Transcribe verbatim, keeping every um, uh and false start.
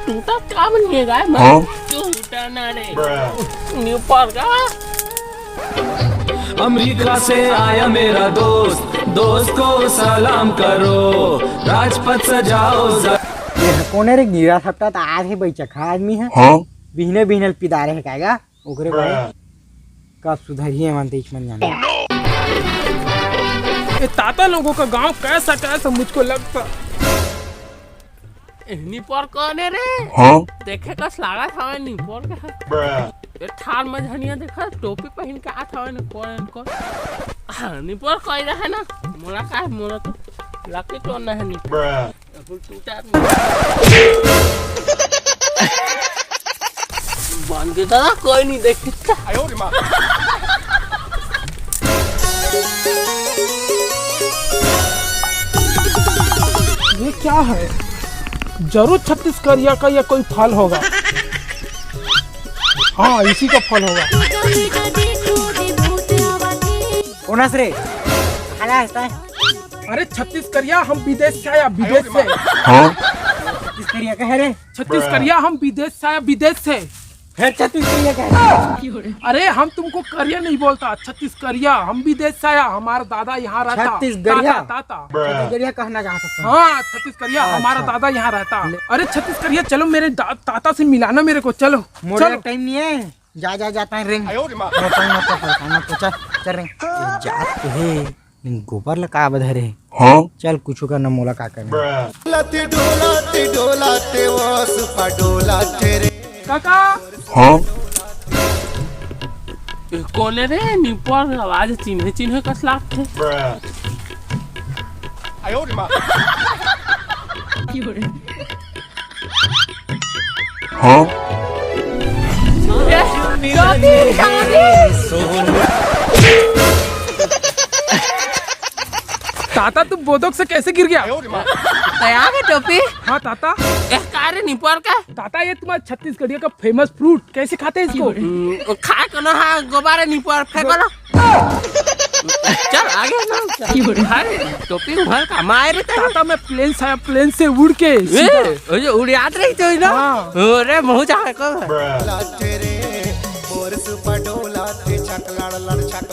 टूटा काम नहीं है गाय, हाँ? टूटा ना रे। न्यू पर का? अमेरिका से आया मेरा दोस्त, दोस्त को सलाम करो, राजपथ सजाओ। ये कोने रे गिरा सट्टा त आज ही बैचक है आदमी है। हाँ? बिहने बिहने पिदारे है कायगा? ओकरे बाद कब सुधरिए मन तेच मन जाने। ये ताता लोगों का गांव कैसा कैसा मुझको लगता। ए, निपोर कौन है रे? हाँ? देखे कस लागत हवे निपोर का। ये ठार मझनिया देखा टोपी पहन के आत हवे निपोर इनको। हाँ, निपोर कोई रहे ना। मोला का है, मोला तो लकी टोन है निपोर। अब टूटा नहीं। बन के दादा कोई नहीं देख सकता। ये क्या है? जरूर छत्तीसगढ़िया का ये कोई फल होगा। हाँ, इसी का फल होगा। कोनस रे? खाला है? अरे छत्तीसगढ़िया, हम विदेश से आया, विदेश से। हाँ? छत्तीसगढ़िया कहे रे? छत्तीसगढ़िया, हम विदेश से आया, विदेश से। फिर छत्तीसगढ़िया कहे रे? अरे हम तुमको करिया नहीं बोलता, छत्तीसगढ़िया, हम विदेश से आया, हमारा दादा यहाँ रहता। छत्तीसगढ़िया? ताता, ताता। छत्तीसगढ़िया कहना चाहता था। हाँ, छत्तीसगढ़िया, अच्छा। हमारा दादा यहाँ रहता। ले। अरे छत्तीसगढ़िया, चलो मेरे दा-, ताता से मिलाना मेरे को, चलो, मोरे चलो। टाइम नहीं है। जा, जा, जाता है रिंग। आयो रे माँ। मत, मत, मत, मत, मत, चल, चल रिंग। ये जात तो है, लेकिन गोबर ला का बधरे है? हाँ? चल, कुछ करना, मोला का करना। लते डोलाते डोलाते वो सुपा डोलाते रे। काका। हाँ? ए, कोने रे? निपोर आवाज चिन्हे चिन्हे कस लागथे। आयो रे माँ। हाँ? ताता, तू बोदक से कैसे गिर गया? तैयार है टोपी? हाँ ताता। ए, का रे निपोर का? ताता, ये तुम्हारा छत्तीसगढ़िया का फेमस फ्रूट, कैसे खाते हैं इसको? हम्म, खाए को ना, हाँ, गोबारे निपोर फेंको ना। चल आगे ना। अरे टोपी उभर का मार रे। ताता, मैं प्लेन से आया, प्लेन से उड़ के ए, सीधा। ओ जो उड़ियात रही तो ना। हाँ। अरे मुँह जा को। लाते रे, बोर सुपा डोलाते, छक लड़ लड़ छक